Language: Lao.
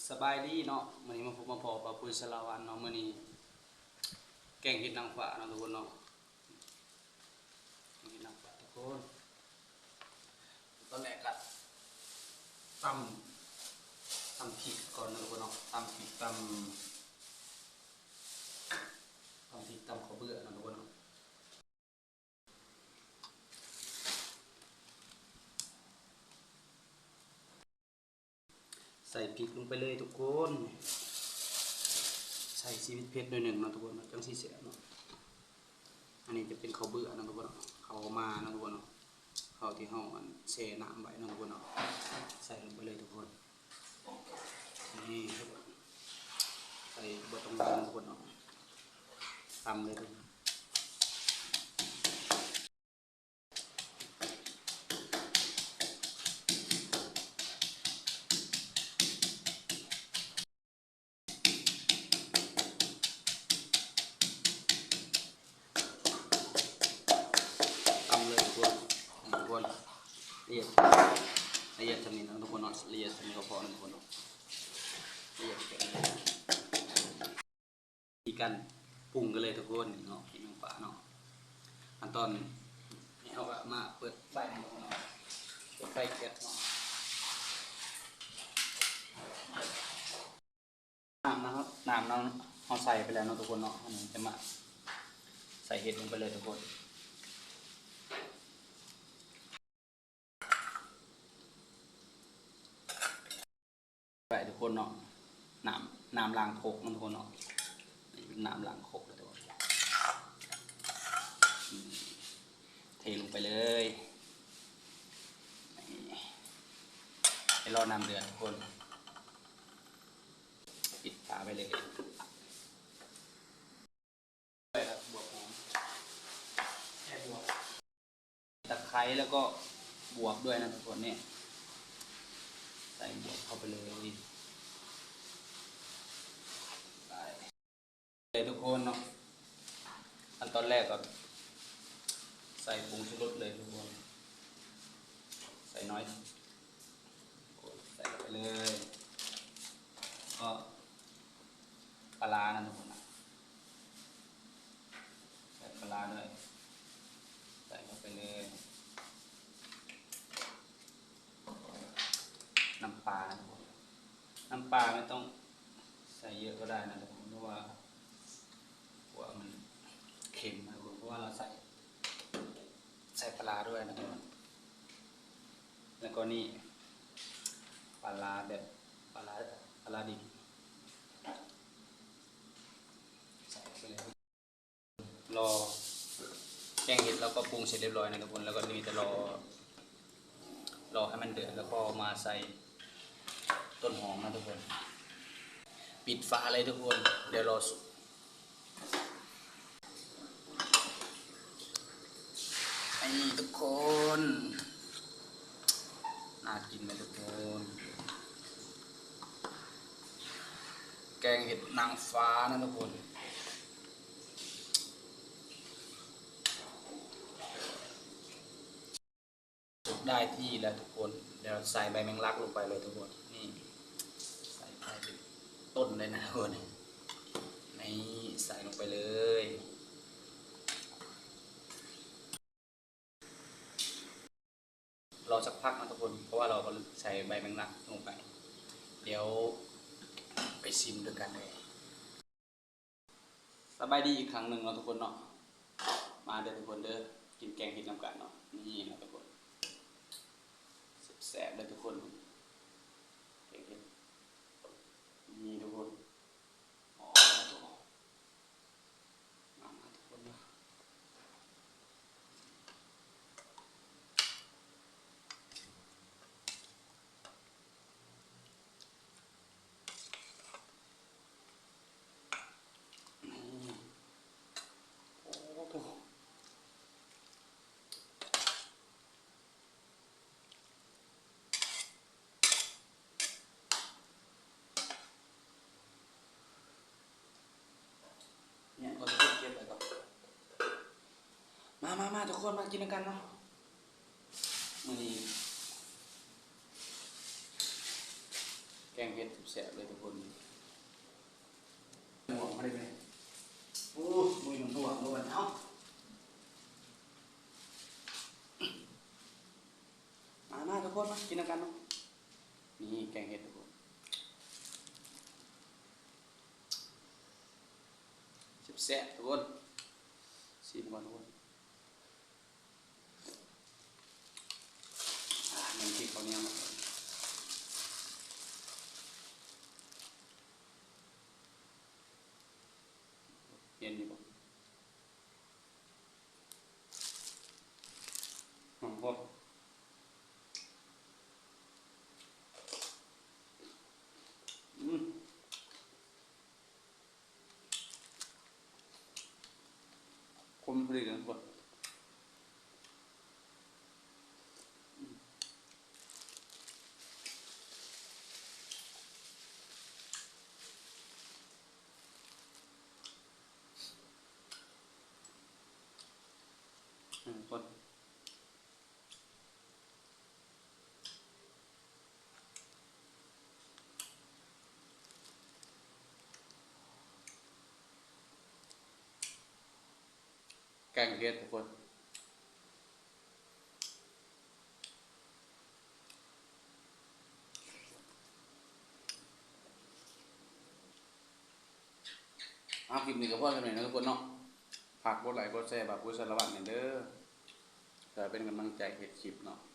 ສະບາຍດີເນາະ ມື້ນີ້ມາພົບມາພໍ້ກັບເຮົາ ສາລະວັນເນາະ. ມື້ນີ້ແກງເຫັດນາງຟ້າເນາະທຸກຄົນເນາະ ແກງເຫັດນາງຟ້າທຸກຄົນ. ຕອນແລກກະຕຳ ຕຳພິກກ່ອນເນາະທຸກຄົນເນາະ ຕຳພິກ ຕຳ ຕຳພິກ ຕຳເຂົ້າເບືອເນາະທຸກຄົນເນາະ. ໃສ່ພິກລົງໄປເລີຍທຸກຄົນ ໃສ່ຊີວິດເຜັດໜ້ອຍໜຶ່ງເນາະທຸກຄົນເນາະ ຈັ່ງຊິແຊບເນາະ. ອັນນີ້ຈະເປັນເຂົ້າເບືອເນາະທຸກຄົນເນາະ ເຂົ້າໝາເນາະທຸກຄົນເນາະ ເຂົ້າທີ່ເຮົາ ອັນ ແຊ່ນ້ຳໄວ້ເນາະທຸກຄົນເນາະ ໃສ່ລົງໄປເລີຍທຸກຄົນ. ນີ້ ໃສ່ບໍ່ຕ້ອງລ້າງທຸກຄົນເນາະ ຕຳເລີຍທຸກຄົນ. ຕຳເລີຍທຸກຄົນ ທຸກຄົນ ລະອຽດ ລະອຽດສ່ຳນີ້ເນາະທຸກຄົນເນາະ ລະອຽດສ່ຳນີ້ກໍພໍເນາະທຸກຄົນເນາະ ລະອຽດ. ວິທີການປຸງກັນເລີຍທຸກຄົນເນາະ ເຫັນນາງຟ້າເນາະ. ຂັ້ນຕອນນີ້ເຮົາກໍມາເປີດໄຟເນາະ ເປີດໄຟແກັສເນາະ. ນ້ຳນະ ນ້ຳເຮົາ ເຮົາໃສ່ໄປແລ້ວເນາະທຸກຄົນເນາະ ເຮົາຈະມາໃສ່ເຫັດລົງໄປເລີຍທຸກຄົນ. ໄປທຸກຄົນເນາະ ນ້ຳ ນ້ຳລ້າງຄົກເນາະທຸກຄົນເນາະ ນີ້ເປັນນ້ຳລ້າງຄົກເດີທຸກຄົນ. ເທລົງໄປເລີຍ ນີ້ ໄປລໍນ້ຳເດືອດທຸກຄົນ ປິດຝາໄວ້ເລີຍ. ໃສ່ບວບຫອມ ໃສ່ບວບ ຕະໄຄ ແລ້ວກໍບວບດ້ວຍນະທຸກຄົນ ນີ້ ໃສ່ບວບເຂົ້າໄປເລີຍ ໄປເລີຍທຸກຄົນເນາະ. ຂັ້ນຕອນແລກກໍໃສ່ຜົງຊູລົດເລີຍທຸກຄົນ ໃສ່ໜ້ອຍ ໃສ່ເຂົ້າໄປເລີຍ ກໍປາຮ້ານະທຸກຄົນນະ ໃສ່ປາຮ້າດ້ວຍ ໃສ່ເຂົ້າໄປເລີຍ. ນ້ຳປານະທຸກຄົນ ນ້ຳປາໄມ່ຕ້ອງໃສ່ເຍອະກໍໄດ້ນະທຸກຄົນ ເພາະວ່າ ເພາະວ່າມັນເຄັມນະທຸກຄົນ ເພາະວ່າເຮົາໃສ່ ໃສ່ປາຮ້າດ້ວຍນະທຸກຄົນ. ແລ້ວກໍນີ້ ປາຮ້າແບບ ປາຮ້າ ປາຮ້າດິບ ໃສ່ເຂົ້າໄປເລີຍ. ລໍ ແກງເຫັດເຮົາກໍປຸງເສັດຮຽບຮ້ອຍນະທຸກຄົນ ແລ້ວກໍມີແຕ່ລໍ ລໍໃຫ້ມັນເດືອດ ແລ້ວກໍມາໃສ່ຕົ້ນຫອມນະທຸກຄົນ ປິດຝາເລີຍທຸກຄົນ ດຽວລໍສຸກ. ນີ້ທຸກຄົນ ໜ້າກິນໄໝທຸກຄົນ ແກງເຫັດນາງຟ້ານະທຸກຄົນ. ສຸກໄດ້ທີ່ແລ້ວທຸກຄົນ ດຽວໃສ່ໃບແມງລັກລົງໄປເລີຍທຸກຄົນ ນີ້ ໃສ່ໄປເປັນຕົ້ນເລີຍນະທຸກຄົນ ນີ້ ໃສ່ລົງໄປເລີຍ. ລໍສັກພັກນະທຸກຄົນ ເພາະວ່າເຮົາກໍໃສ່ໃບແມງລັກລົງໄປ ດຽວໄປຊິມດ້ວຍກັນເລີຍ. ສະບາຍດີອີກຄັ້ງໜຶ່ງເນາະທຸກຄົນເນາະ ມາເດີທຸກຄົນເດີ ກິນແກງເຫັດນຳກັນເນາະ. ນີ້ເນາະທຸກຄົນ ແຊບໆເດີທຸກຄົນ ແກງເຫັດ ນີ້ທຸກຄົນ ອໍ ມາໆ ທຸກຄົນເດີ. ນີ້ ໂອ້ໂຫ ແມ່ນ ເອົາເກັບໄປກ່ອນ. ມາ ມາ ມາ ທຸກຄົນ ມາກິນນຳກັນເນາະ. ມື້ນີ້ແກ ກງເຫັດແຊບໆເລີຍທຸກຄົນ. ໝວກມາໄດ້ໄໝ? ໂອ້ ມືມັນບວມເລີຍ. ເອົາ ມາ ມາທຸກຄົນ ມາກິນນຳກັນເນາະ. ນີ້ແກງເຫັດທຸກຄົນ ແຊບໆທຸກຄົນ. ຊີມກ່ອນທຸກຄົນ. ອາ ຍັງກິນເຂົ້າໜຽວເນາະ. ເຢັນຢູ່ບໍ່? ຫອມໂພດ. ອືມ ຄົມພໍດີເລີຍທຸກຄົນ. ອືມ ຄົນ ແກງເຫັດທຸກຄົນ. ເອົາ ຄລິບນີ້ກໍພໍສ່ຳນີ້ເນາະທຸກຄົນເນາະ. ຝາກກົດໄລກົດແຊ ບ່າວປຸ້ຍສາລະວັດແດ່ເດີ ເພື່ອເປັນກຳລັງໃຈເຮັດຄລິບເນາະ.